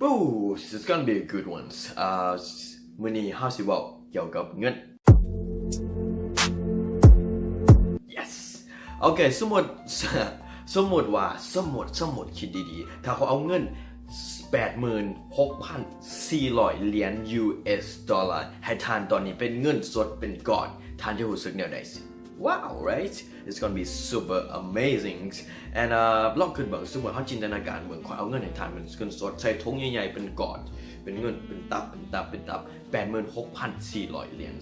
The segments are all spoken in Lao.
Ooh, it's gonna be a good one. ອ່າ ມື້ນີ້ເຮົາຊິເວົ້າກ່ຽວກັບເງິນ. Yes. ໂອເຄ ສົມມຸດ ສົມມຸດວ່າ ສົມມຸດ ສົມມຸດ ຄິດດີໆ ຖ້າເຂົາເອົາເງິນ ແປດໝື່ນຫົກພັນສີ່ຮ້ອຍຫຼຽນ ຢູເອສ ໂດລາ ໃຫ້ທ່ານຕອນນີ້ເປັນເງິນສົດເປັນກ້ອນ ທ່ານຈະຮູ້ສຶກແນວໃດ? Wow, right? It's gonna be super amazing. And ເອີ ລອງຄິດເບິ່ງ ສົມມຸດເຮົາຈິນຕະນາການເບິ່ງ ຂ້ອຍເອົາເງິນໃຫ້ທ່ານເປັນເງິນສົດ ໃສ່ຖົງໃຫຍ່ໆ ເປັນກ້ອນ ເປັນເງິນ ເປັນຕັບ ເປັນຕັບ ເປັນຕັບ ແປດໝື່ນຫົກພັນສີ່ຮ້ອຍຫຼຽນ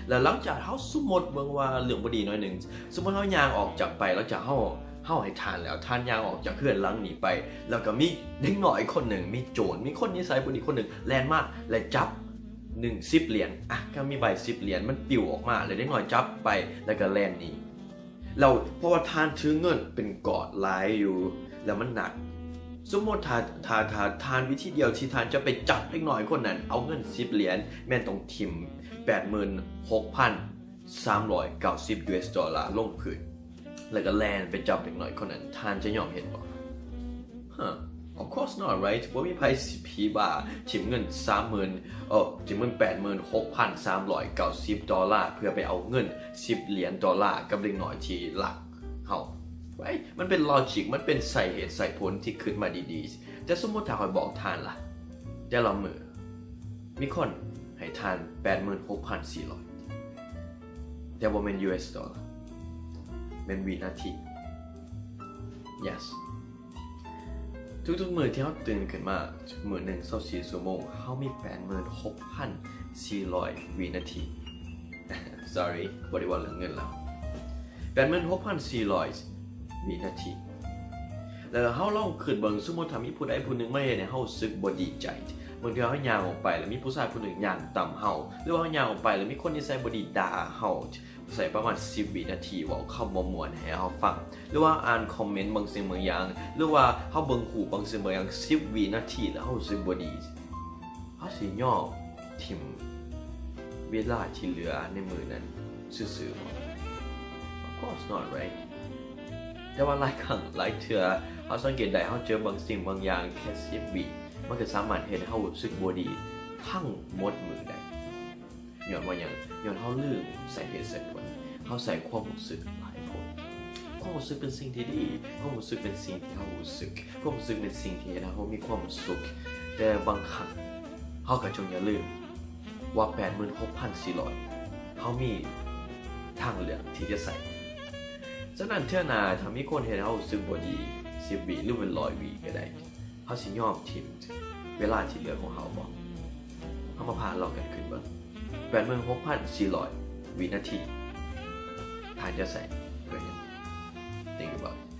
ແລ້ວຫຼັງຈາກເຮົາ ສົມມຸດເບິ່ງວ່າເລື່ອງບໍ່ດີໜ້ອຍໜຶ່ງ ສົມມຸດເຮົາຍ່າງອອກຈາກໄປ ຫຼັງຈາກເຮົາ ເຮົາໃຫ້ທ່ານແລ້ວ ທ່ານຍ່າງອອກຈາກເຮືອນຫຼັງນີ້ໄປ ແລ້ວກໍມີເດັກນ້ອຍຄົນໜຶ່ງ ມີໂຈນ ມີຄົນນິໄສບໍ່ດີຄົນໜຶ່ງແລ່ນມາ ແລະ ຈັບໜຶ່ງ ສິບຫຼຽນ ອ່ະ ກໍມີໃບສິບຫຼຽນ ມັນປິວອອກມາ ແລ້ວເດັກນ້ອຍຈັບໄປ ແລ້ວກໍແລ່ນໜີ. ແລ້ວເພາະວ່າທ່ານຖືເງິນເປັນກ້ອນຫຼາຍຢູ່ ແລ້ວມັນໜັກ ສົມມຸດຖ້າ ຖ້າ ຖ້າທ່ານ ວິທີດຽວທີ່ທ່ານຈະໄປຈັບເດັກນ້ອຍຄົນນັ້ນ ເອົາເງິນສິບຫຼຽນ ແມ່ນຕ້ອງຖິ້ມແປດໝື່ນຫົກພັນສາມຮ້ອຍເກົ້າສິບ ຢູເອສ ໂດລາລົງພື້ນ ແລ້ວກໍແລ່ນໄປຈັບເດັກນ້ອຍຄົນນັ້ນ ທ່ານຈະຍອມເຮັດບໍ່? Huh, of course not, right? ບໍ່ມີໃຜຊິຜີບ້າຖິ້ມເງິນສາມໝື່ນ ເອີ ຖິ້ມເງິນແປດໝື່ນຫົກພັນສາມຮ້ອຍເກົ້າສິບໂດລາ ເພື່ອໄປເອົາເງິນສິບຫຼຽນໂດລາກັບເດັກນ້ອຍທີ່ລັກເຮົາ right? ມັນເປັນລອຈິກ ມັນເປັນສາເຫດສາຜົນທີ່ຄິດມາດີໆ ແຕ່ສົມມຸດຖ້າຂ້ອຍບອກທ່ານລະ ແຕ່ລະມື້ມີຄົນໃຫ້ທ່ານແປດໝື່ນຫົກພັນສີ່ຮ້ອຍ ແຕ່ບໍ່ແມ່ນ ຢູເອສ ໂດລາ ແມ່ນວິນາທີ. Yes. ທຸກໆມື້ທີ່ເຮົາຕື່ນຂຶ້ນມາ ມື້ໜຶ່ງຊາວສີ່ຊົ່ວໂມງ ເຮົາມີແປດໝື່ນຫົກພັນສີ່ຮ້ອຍວິນາທີ. Sorry ບໍ່ໄດ້ເວົ້າເລື່ອງເງິນແລ້ວ ແປດໝື່ນຫົກພັນສີ່ຮ້ອຍວິນາທີ. ແລ້ວເຮົາລອງຄິດເບິ່ງ ສົມມຸດຖ້າມີຜູ້ໃດຜູ້ໜຶ່ງມາເຮັດໃຫ້ເຮົາຮູ້ສຶກບໍ່ດີໃຈ ບາງເທື່ອເຮົາຍ່າງອອກໄປ ແລ້ວມີຜູ້ຊາຍຜູ້ໜຶ່ງຍ່າງຕຳເຮົາ ຫຼືວ່າເຮົາຍ່າງອອກໄປ ແລ້ວມີຄົນນິໄສບໍ່ດີດ່າເຮົາ ໃຊ້ປະມານສິບວິນາທີ ເວົ້າຄຳບໍ່ມ່ວນໃຫ້ເຮົາຟັງ ຫຼືວ່າອ່ານຄອມເມັນບາງສິ່ງບາງຢ່າງ ຫຼືວ່າເຮົາເບິ່ງຮູບບາງສິ່ງບາງຢ່າງສິບວິນາທີ ແລ້ວເຮົາຮູ້ສຶກບໍ່ດີ ເຮົາຊິຍອມຖິ້ມເວລາທີ່ເຫຼືອໃນມື້ນັ້ນຊື່ໆບໍ່? Of course not, right? ແຕ່ວ່າຫຼາຍຄັ້ງຫຼາຍເທື່ອ ເຮົາສັງເກດໄດ້ ເຮົາເຈີບາງສິ່ງບາງຢ່າງແຄ່ສິບວິ ມັນກໍສາມາດເຮັດໃຫ້ເຮົາຮູ້ສຶກບໍ່ດີທັງໝົດມື້ໄດ້. ຍ້ອນວ່າຫຍັງ? ຍ້ອນເຮົາລືມໃສ່ເຫດໃສ່ຜົນ ເຮົາໃສ່ຄວາມຮູ້ສຶກຫຼາຍໂພດ. ຄວາມຮູ້ສຶກເປັນສິ່ງທີ່ດີ ຄວາມຮູ້ສຶກເປັນສິ່ງທີ່ເຮົາຮູ້ສຶກ ຄວາມຮູ້ສຶກເປັນສິ່ງທີ່ເຮັດໃຫ້ເຮົາມີຄວາມສຸກ. ແຕ່ບາງຄັ້ງເຮົາກໍຈົ່ງຢ່າລືມວ່າ ແປດໝື່ນຫົກພັນສີ່ຮ້ອຍ ເຮົາມີທາງເລືອກທີ່ຈະໃຊ້. ສະນັ້ນເທື່ອໜ້າຖ້າມີຄົນເຮັດໃຫ້ເຮົາຮູ້ສຶກບໍ່ດີ ສິບວິ ຫຼືເປັນຮ້ອຍວິກໍໄດ້ ເຮົາຊິຍອມຖິ້ມເວລາທີ່ເຫຼືອຂອງເຮົາບໍ່? ເຮົາມາພາລອງກັນຄິດເບິ່ງ ແປດໝື່ນຫົກພັນສີ່ຮ້ອຍວິນາທີ ທ່ານຈະໃຊ້ເພື່ອຫຍັງ? Think about it.